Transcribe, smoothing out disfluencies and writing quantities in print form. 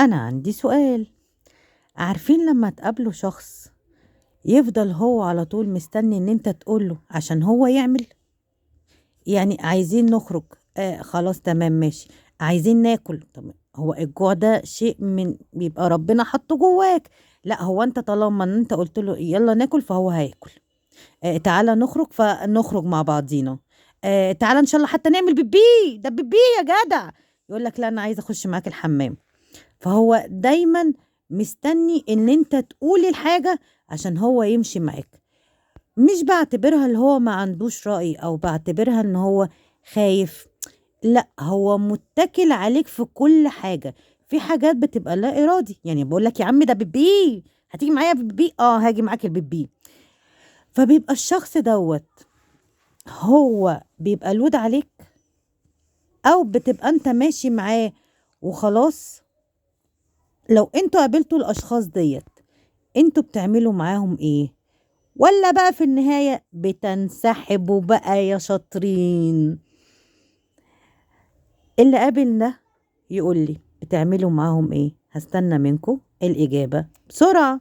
أنا عندي سؤال. عارفين لما تقابلوا شخص يفضل هو على طول مستني إن أنت تقوله عشان هو يعمل؟ يعني عايزين نخرج، خلاص تمام ماشي، عايزين ناكل، طب هو الجوع ده شيء من بيبقى ربنا حطه جواك، لا هو أنت طالما إن أنت قلت له يلا ناكل فهو هياكل، تعالى نخرج فنخرج مع بعضينا، تعالى إن شاء الله حتى نعمل بيبي، ده بيبي يا جدع، يقول لك لا أنا عايز أخش معاك الحمام. فهو دايما مستني ان انت تقولي الحاجة عشان هو يمشي معاك. مش بعتبرها اللي هو ما عندوش رأي او بعتبرها ان هو خايف، لا هو متكل عليك في كل حاجة. في حاجات بتبقى لا ارادي، يعني بقول لك يا عم ده بيبي، هتيجي معايا بيبي؟ هاجي معاك البيبي. فبيبقى الشخص دوت هو بيبقى لود عليك، او بتبقى انت ماشي معاه وخلاص. لو انتوا قابلتوا الاشخاص ديت انتوا بتعملوا معاهم ايه؟ ولا بقى في النهاية بتنسحبوا بقى يا شاطرين؟ اللي قابلنا يقول لي بتعملوا معاهم ايه. هستنى منكم الإجابة بسرعة.